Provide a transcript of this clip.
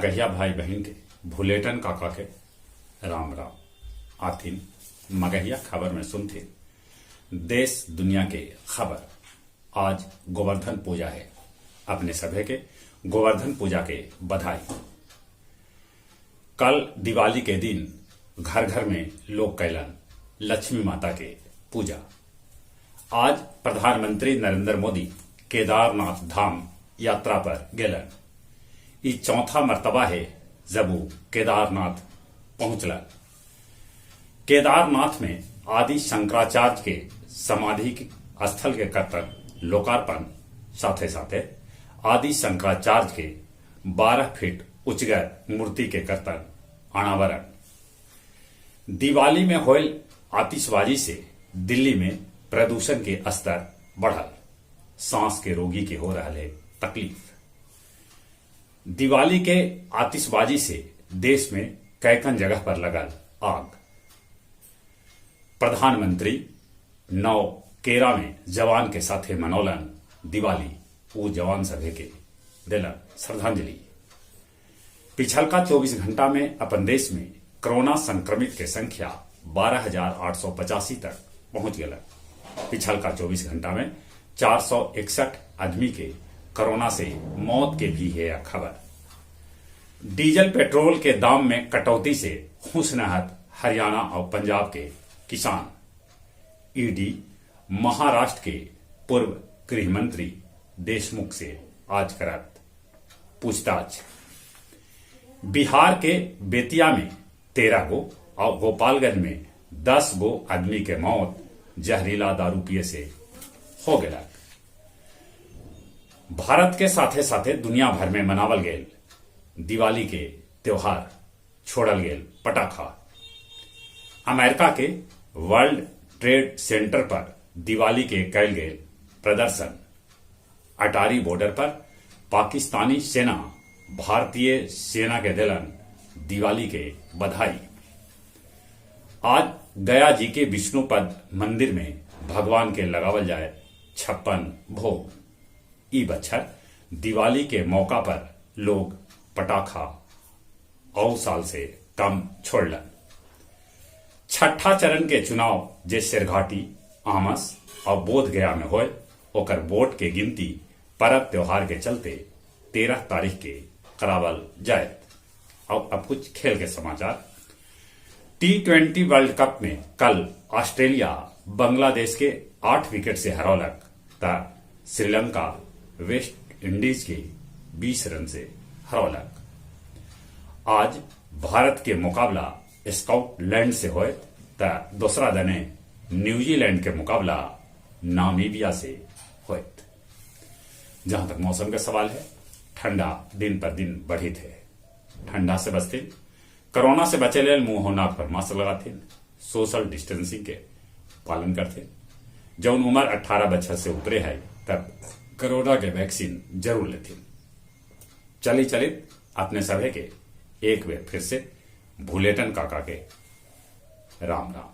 मगहिया भाई बहन के भुलेटन काका के राम राम। आथिन मगहिया खबर में सुनथिन देश दुनिया के खबर। आज गोवर्धन पूजा है। अपने सभे के गोवर्धन पूजा के बधाई। कल दिवाली के दिन घर घर में लोग कैलन लक्ष्मी माता के पूजा। आज प्रधानमंत्री नरेंद्र मोदी केदारनाथ धाम यात्रा पर गेलन। ई चौथा मर्तबा है जब वो केदारनाथ पहुंचलन। केदारनाथ में आदि शंकराचार्य के समाधि स्थल के करतन लोकार्पण, साथे साथे आदि शंकराचार्य के 12 फीट उचगर मूर्ति के करतन अनावरण। दिवाली में होयल आतिशबाजी से दिल्ली में प्रदूषण के स्तर बढ़ल, सांस के रोगी के हो रहा है तकलीफ। दिवाली के आतिशबाजी से देश में कैकन जगह पर लगल आग। प्रधानमंत्री नौ केरा में जवान के साथे मनौलन दिवाली, वो जवान सभे के दिलन श्रद्धांजलि। पिछलका 24 घंटा में अपन देश में कोरोना संक्रमित के संख्या 12,885 तक पहुंच गया। पिछलका 24 घंटा में 461 आदमी के कोरोना से मौत के भी है खबर। डीजल पेट्रोल के दाम में कटौती से खुश नहत हरियाणा और पंजाब के किसान। ईडी महाराष्ट्र के पूर्व गृह मंत्री देशमुख से आज करत पूछताछ। बिहार के बेतिया में 13 गो और गोपालगंज में 10 गो आदमी के मौत जहरीला दारू पिए से हो गया। भारत के साथे साथे दुनिया भर में मनावल गेल दिवाली के त्योहार, छोड़ल गेल पटाखा। अमेरिका के वर्ल्ड ट्रेड सेंटर पर दिवाली के कैल गेल प्रदर्शन। अटारी बॉर्डर पर पाकिस्तानी सेना भारतीय सेना के दिलन दिवाली के बधाई। आज गया जी के विष्णुपद मंदिर में भगवान के लगावल जाए 56 भोग। ई बच्छर दिवाली के मौका पर लोग पटाखा औ साल से कम छोड़लन। छठा चरण के चुनाव जे शेरघाटी, आमस और बोध गया में होए, ओकर वोट के गिनती परब त्योहार के चलते 13 तारीख के करावल जाए। और अब कुछ खेल के समाचार। T20 world cup में कल ऑस्ट्रेलिया बांग्लादेश के 8 विकेट से हरौलक त श्रीलंका वेस्ट इंडीज के 20 रन से हरौलक। आज भारत के मुकाबला स्कॉटलैंड से होए त दूसरा दने न्यूजीलैंड के मुकाबला नामीबिया से होत। जहां तक मौसम का सवाल है, ठंडा दिन पर दिन बढ़ित है। ठंडा से बचते, कोरोना से बचे लेल मुंह नाक पर मास्क लगाते, सोशल डिस्टेंसिंग के पालन करते। जौन उम्र 18 बच्चा से ऊपरे है तब कोरोना के वैक्सीन जरूर लेते। चली चली अपने सभे के एक बेर फिर से भुलेटन काका के राम राम।